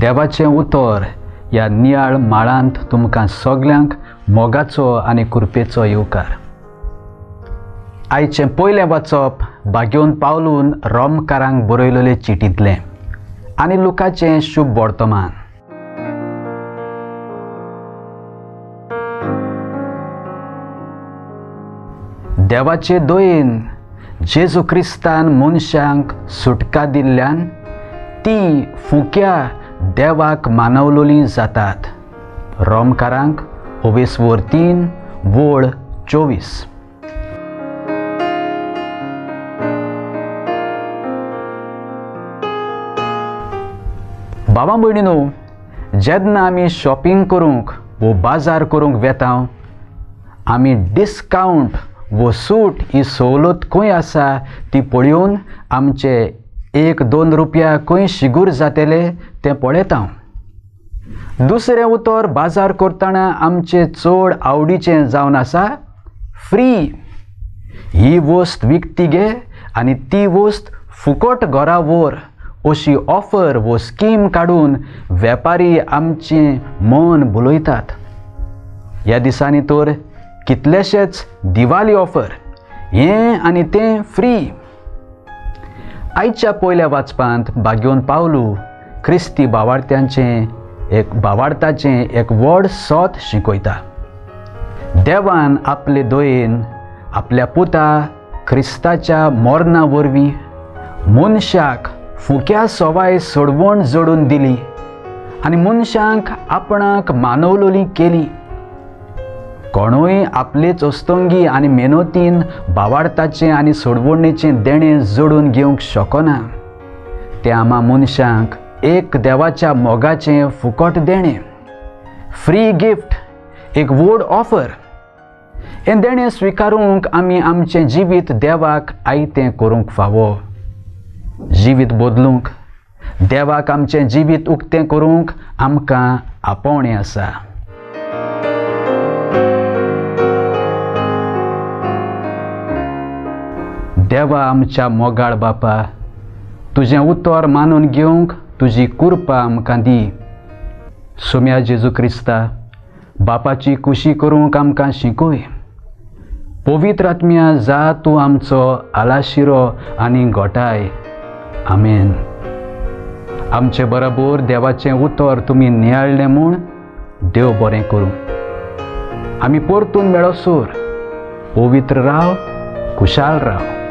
देवाचें उतर ह्या नियाळ माळांत तुमकां सगल्यांक मोगाचो आनी कृपेचो येवकार. आयचें पयलें वाचप भाग्योन पावलून रोमकारांक बरयलेले चिटींतलें आनी लुकाचें शुभ वर्तमान. देवाचे दयेन जेजू क्रिस्तान मनशांक सुटका दिल्ल्यान ती फुक्या देवाक मानवलोली जातात. रोमकारांक 3:24. बाबा भयणीनो, जेन्ना आमी शॉपिंग करूंक वो बाजार करूंक वेता, आमी डिस्कावंट वो सूट ही सवलत खंय आसा ती पळोवन आमचे 1-2 रुपया खंय शिगूर जातले तें पळयता. दुसरें उतर, बाजार करतना आमचे चड आवडीचें जावन आसा फ्री. ही वस्त विकती घे आनी ती वस्त फुकट घरा व्हर अशी ऑफर वो स्कीम काडून वेपारी आमचें मन भुलयतात. ह्या दिसांनी तर कितलेशेच दिवाळी ऑफर, हें आनी तें फ्री. आयच्या पयल्या वाचपांत भाग्योन पावलू क्रिस्ती बावार्थ्यांचें एक बावार्थाचें एक व्हड सत शिकयता. देवान आपले दयेन आपल्या पुता क्रिस्ताच्या मरणा वरवीं मनशाक फुक्या सवाय सोडवण जोडून दिली आनी मनशांक आपणाक मानवलोली केली. कोणूय आपलेच अस्तंगी आनी मेहनतीन बावार्थाचें आनी सोडवणेचें देणें जोडून घेवंक शकना. तें आमा मनशांक एक देवाच्या मोगाचें फुकट देणें, फ्री गिफ्ट, एक व्हड ऑफर. हें देणें स्विकारूंक आमी आमचें जिवीत देवाक आयतें करूंक फावो. जिवीत बदलूंक, देवाक आमचें जिवीत उक्तें करूंक आमकां आपोवणें आसा. देवा आमच्या मोगाळ बापा, तुजें उतर मानून घेवंक तुजी कृपा आमकां दी. सोम्या जेजू क्रिस्ता, बापाची खुशी करूंक आमकां शिकय. पवित्र आत्म्या जा तूं आमचो आलाशिरो आनी गोठाय. आमेन. आमचे बरोबर देवाचें उतर तुमी नियाळ्ळें म्हूण देव बरें करूं. आमी परतून मेळोसर पवित्र राव, खुशाल राव.